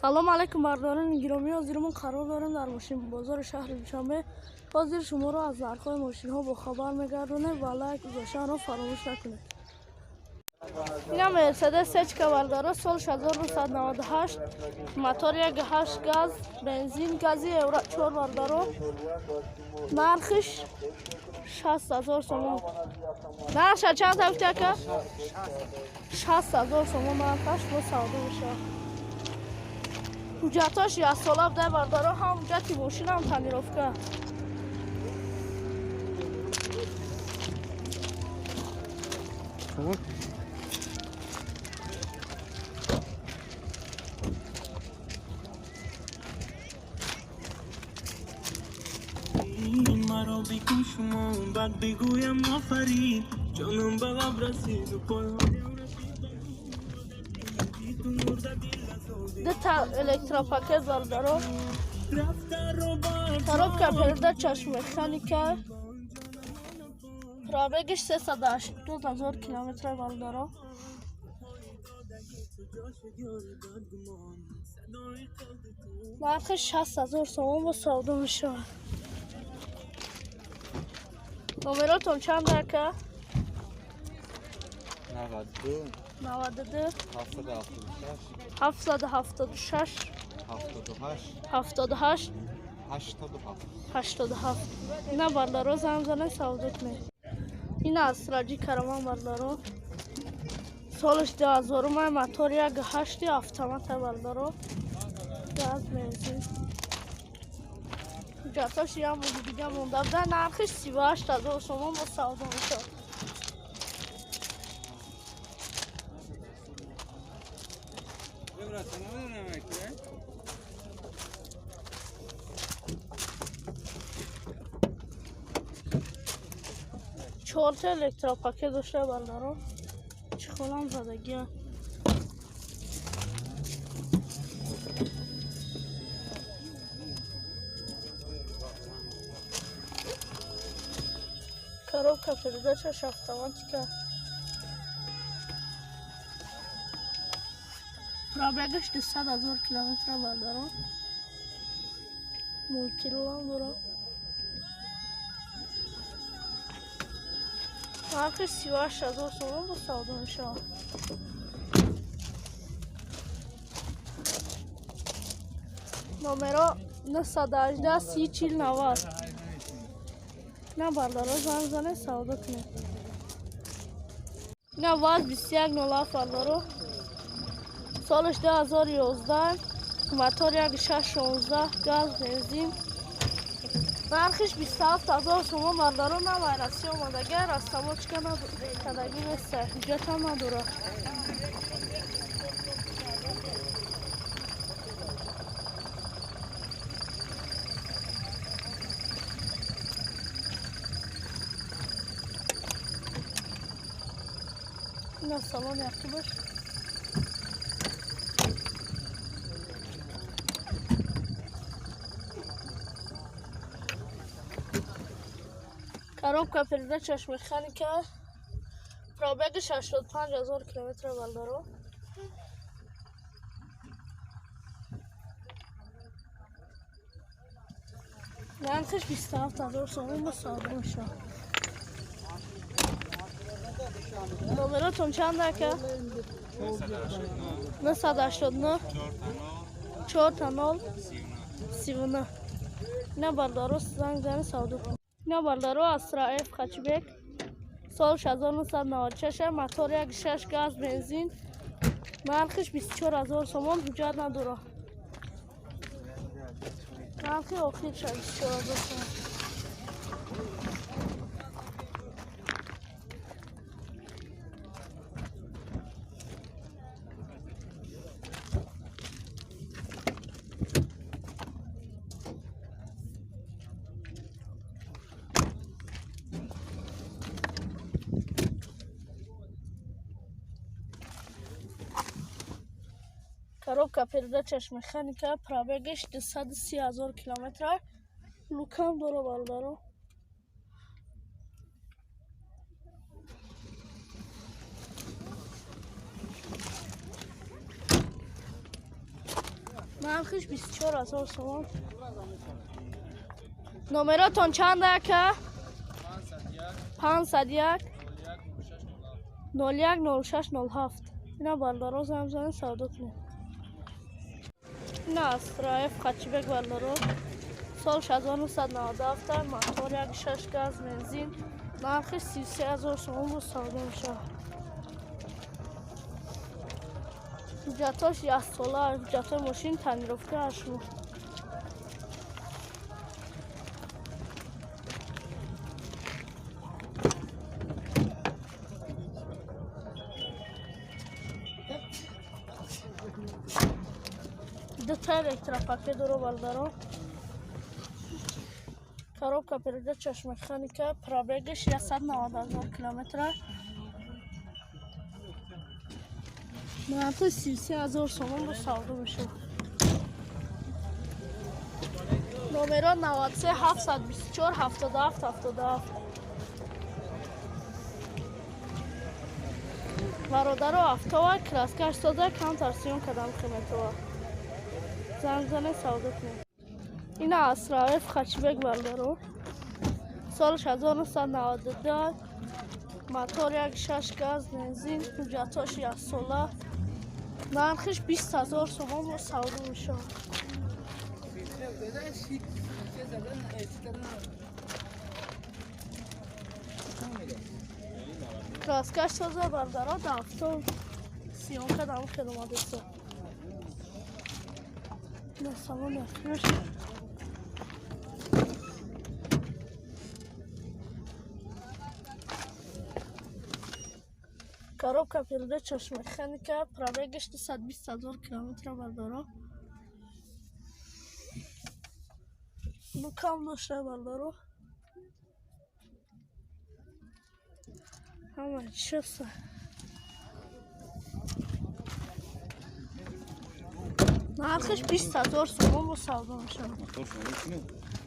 Салом алейкум бардорони гиромӣ, ҳозир мо қарор дорем дар мошинбозори шаҳри Душанбе. Ҳозир шуморо аз нархҳои мошинҳо бохабар мегардонем ва лайк гузоштанро фаромӯш накунед. Ина Мерседес сечка бардоро, сол 1998, мотор 1.8 газ, бензин, гази евро 4 бардоро. Нархиш 60 000 сомон. Нархша чанд гуфти ака? 60 000 сомон нархаш, бо савдо мешавад. Ҳуҷҷатҳош яксола буда бардоро, ҳам ҳуҷҷати мошин, ҳам тонировка. Маро бикушмо, бад бигӯям офарин, ҷонам ба лаб расиду пойҳоям Дута электропакет бардаро, коробка передачаш механика, пробегиш 380 000 километр бардаро. Нархи 60 000 сомон, бо савдо мешавад. Номеротон чанд ака? 92. 92. 776. 776. 78. 78. 87. 87. Ина бардаро, занг занед, савдо кунед. Ина Астра Ҷи Караван бардаро, солаш 2000-умай, мотор 1.8-и, автомата бардаро, газ, бензин. Ҳуҷҷатҳош як моҳи дига монда буда. Нархиш 38 000 сомон, бо савдо мешавад. Чорта электропакет дошта бардаро, чехолам задагия. Коробка передачаш автоматика. Пробегаш 200 000 километра бардаро. Мультирулам дорад. Нархи 38 000 сомон, бо савдо мешавад. Номеро 918 30 40 90. На бардаро, занг занед, савдо кунед. Ина ВАЗ 2107 бардаро, солаш 2011, мотор 1.6 16, газ, бензин. Нархиш 27 000 сомон бардаро. На вай Россия омадага, растаможка кардагӣ неста, ҳуҷҷатам надорад. Ина салони ақибаш. Коробка передачаш механика, пробегаш 85 000 километра бардаро. Нархиш 27 000 сомон, бо савдо мешавад. Номеротон чанд ака? 989 4 0 39. Ина бардаро, занг занед, савдо кунед. Ина бардаро, Астра Ф хэтчбек, сол 1996, мотор 1.6, газ, бензин. Нархиш 24 000 сомон, ҳуҷҷат надорад. Нархи охирша 24 000 сомон. Коробка передачаш механика, пробегаш 230 000 километра, люкам дора бародаро. Нархиш 24,000 сомон. Номеротон чанд ака? 501 01 06 07. Ина бардаро занг занед, савдо кунед. Ина Астра Ф хэтчбек бардаро. Сол 1997, мотор 1.6 газ бензин. Нархи 33,000 сомон бо савдо мешавад. Ҳуҷҷатҳош 1 сола, ҳуҷҷатҳои мошин тонировка 8 моҳ. Дута электропакет доро бардаро. Коробка передач механика, пробегаш 190,000 километра. Нархи 33,000 сомон бо савдо мешавад. Номеро 93 724 77 77. Бародаро, автова краскаш сода, камтар съём кардам қиматова. Занг занед, савдо кунед. Ина Астра Ф хэтчбек бардаро. Соли 1992, мотор 1.6 газ бензин, ҳуҷҷатҳош 1 сола. Нархиш 20,000 сомон бо савдо мешавад. Краскаш тоза бардаро, дар авто съёмка дам хел омадеса. На салон ахираш. Коробка передач механика, пробегаш 220,000 километра бардаро. Ну кам дошта бардаро. Ҳама чиса. Нархиш 20,000 сомон бо савдо мешавад.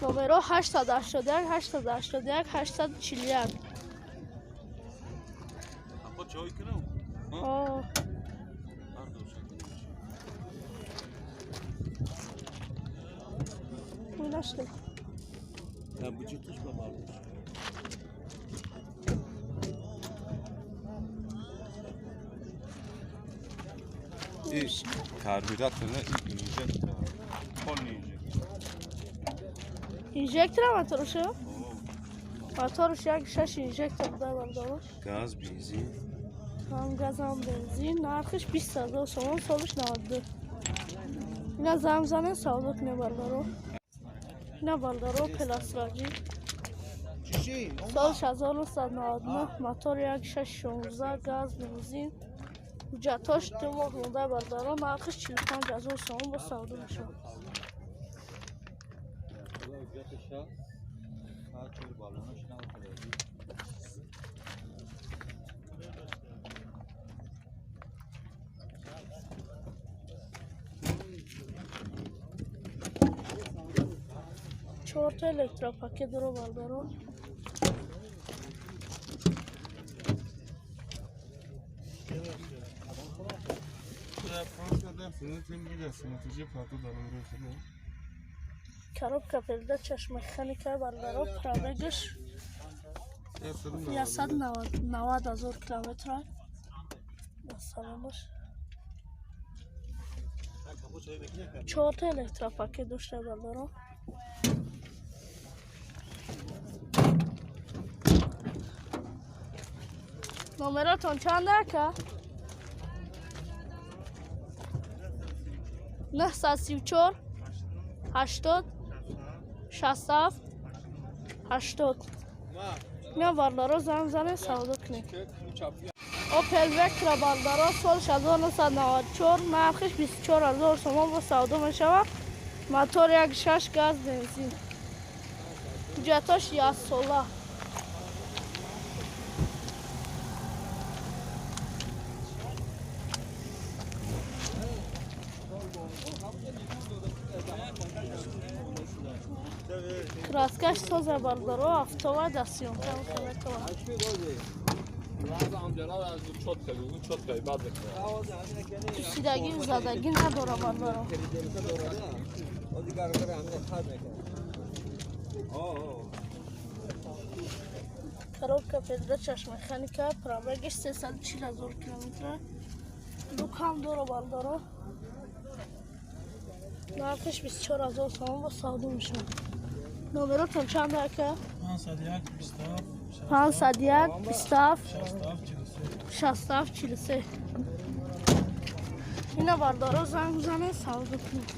Номеро 881 881 841. چای کنم؟ آه. Нашли. Да, бюджет попал. И карбюратор, инжектор. Полный инжектор. Инжектор моторшо? Моторш 1.6 инжектор да бардаро. Газ, бензин. Ҳам газ, ҳам бензин. Нархиш 20,000 сомон, солиш 92. Ина занг занед, савдо кунед бардаро. Ина бардаро Опел Астра Ҷи. Соли 1999, мотор 1.6 16 газ бензин. Ҳуҷҷатҳош 2 моҳ монда бардаро. Нархиш 45,000 сомон бо савдо мешавад. Чорта электропакет доро бардаро. Коробка передач механика бардаро, пробегаш 190,000 километра. Саломаш. Чорта электропакет дошта бардаро. Номеротон чанд ака? 934 80 67 80. Ина бардаро занг занед, савдо кунед. Опел Вектра бардаро, соли 1994, нархиш 24,000 сомон бо савдо мешавад. Мотор 1.6 газ бензин. Ҳуҷҷатҳош 1 сола. Краскаш соза бардаро, автова дастсъёмка метавонад. Тусидагӣ, задагӣ надора, бардаро. Коробка передачаш механика, пробегиш 340 ҳазор километра. Люкам дора, бардаро. Нархиш 24 ҳазор сомон, бо савдо мешавад. Номеротон чанд, ака? 501 27. 501 27. 67 43. 67 43. Ина, бардоро, занг бизанед, савдо кунед.